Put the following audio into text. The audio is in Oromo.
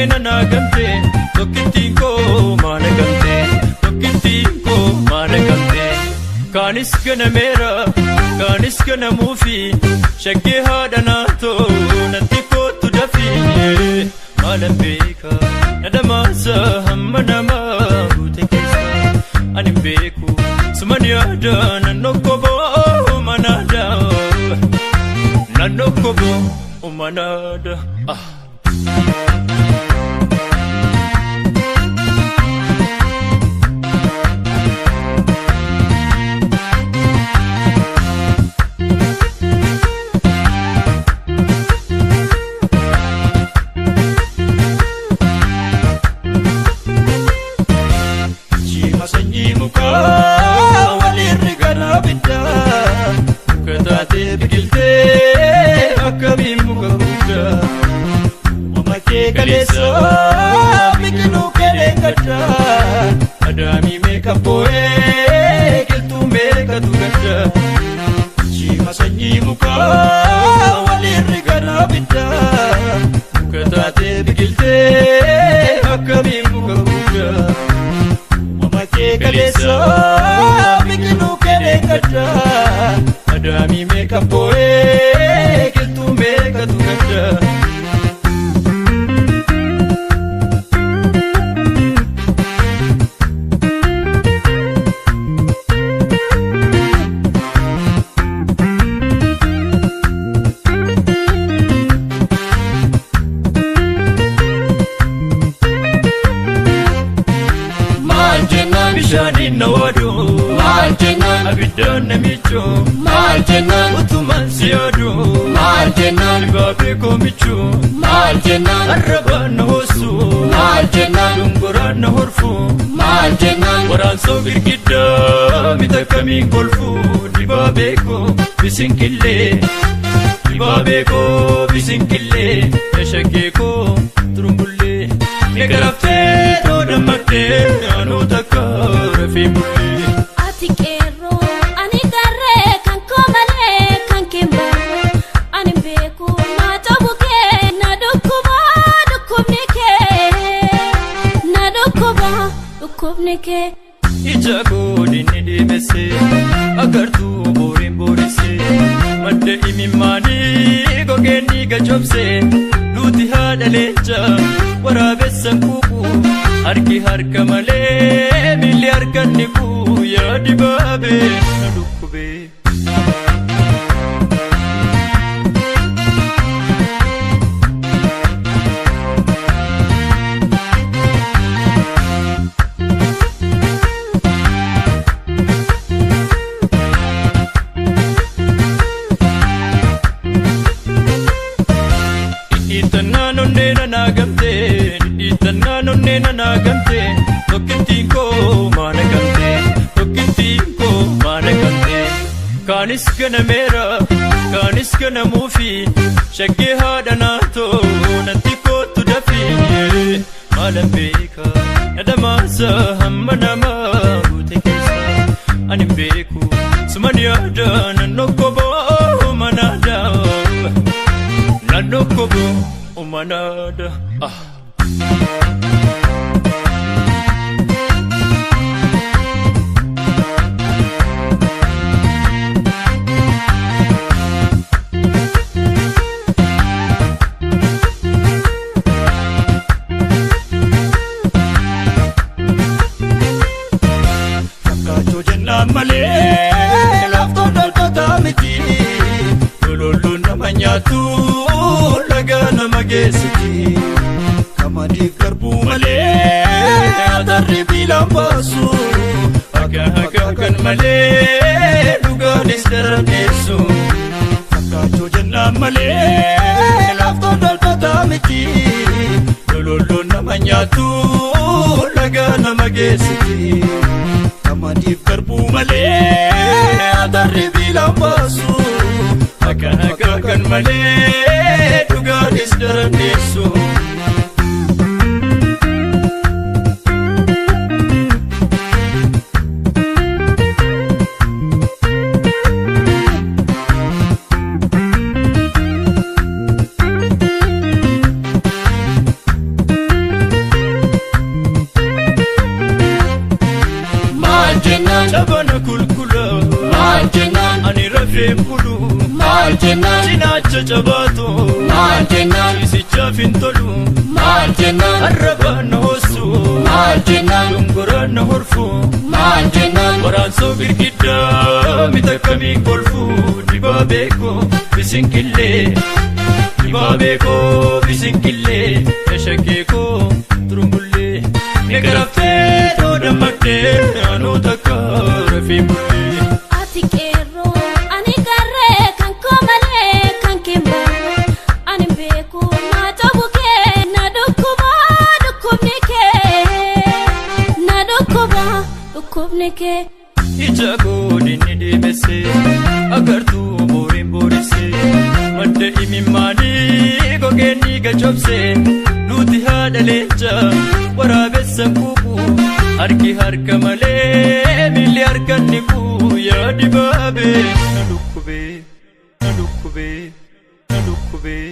onnee nanaa gamte tokkittiin koo maana gamte tokkittiin koo maana gamte. Kaanis ganameera kaanis ganamuufi shaggee haadha naatoo natti kootu dafii maalan beeka na dhamaasa hamma namaa guute keessa ani hin beeku suman yaada naannoo koboo manaada naannoo koboo manaada. Ah. Shima sanyii mukaa walirri garaa biddaa muka taatee biqiltee akkamiin muka guddaa uumama kee kaleessa biqiluu kelee gaddaa adaamii meeqa boo'ee qilxuu meeqatu gaddaa. Shima sanyii mukaa walirri garaa biddaa muka taatee biqiltee akkamiin muka guddaa. Uumama kee kaleessa biqiluu kelee gaddaa adaamii meeqa boo'ee qilxuu meeqatu gaddaa. Maal jennaan Bishaaniin na waadu maal jennaan abiddaan na miicu maal jennaan utumaan si yaadu maal jennaan dibaabee koo miicu maal jennaan arrabaan na hoossu maal jennaan dungoraan na horfu maal jennaan waraansoo girgiddaa mita kamiin kolfu dibaabee koo bisinkillee dibaabee koo bisinkillee yashaggee koo turumbullee eegalaftee too dammaqtee anuu takka rafee bullee. Ati qeerroo ani garree kan koo malee kan kee malee ani beeku na ta'u kee na dhukkuba dhukkubni kee na dhukkuba dhukkubni kee. Ija koodinni deemesse agartuu booriin boorisse madda imimmaanii gogeenni gajobse duuti haadha leenca waraabessan kuuqu harki harka malee miilli harkan ni quu yaa dibaabee na dhukkubee. Dhiittannaan onnee nanaa gamtee dhiittannaan onnee nanaa gamtee tokkittiin koo maana gamtee tokkittiin koo maana gamtee kaanis ganameera kaanis ganamuufi shaggee haadha naatoo natti kootu dafii maalan beeka na dhamaasa hamma namaa guute keessa ani hin beeku suman yaada naannoo koboo manaada. Naannoo koboo manaada. Ah. Fakkaachuu jennaan malee laaftoon dhaltoota miti. Lololluun nama nyaatu laga nama geessiti. Qamadiif garbuu malee atarri biilaan baasu. Akka akka kan malee dhugaanis daran dhiyeessu. Fakkaachuu jennaan malee laaftoon dhaltoota miti. Lololluun nama nyaatu laga nama geessiti. Qamadiif garbuu malee atarri biilaan baasu. Akka akka kan malee dhugaanis daran dhiyeessu. Kulkula. Maal jennaan? Ani rafeen bulu. Maal jennaan? Cinaacha cabaatu. Maal jennaan? Ciisichaaf hin tolu. Maal jennaan? Arrabaan na hoossu. Maal jennaan? Dongoraan na horfu. Maal jennaan? Waraansoo girgiddaa mita kamiin kolfu dibaabee koo bisinqillee dibaabee koo bisinqillee eshakee koo turumbullee negaraftee too dammaqdee anuu takka rafee bullee. Ati qeerroo ani qarree kan koo malee kan kee malee ani beeku na cabu kee na dhukkuba dhukkubni kee na dhukkuba dhukkubni kee. Ija godinni deemesse agartuu booriin boorisse madda imimmaanii gogeen dhiiga cobse nuti haadha leenca waraabessa quuqu harki harka malee miilli harka niqu yaa dibaabee na dhukkubee na dhukkubee na dhukkubee.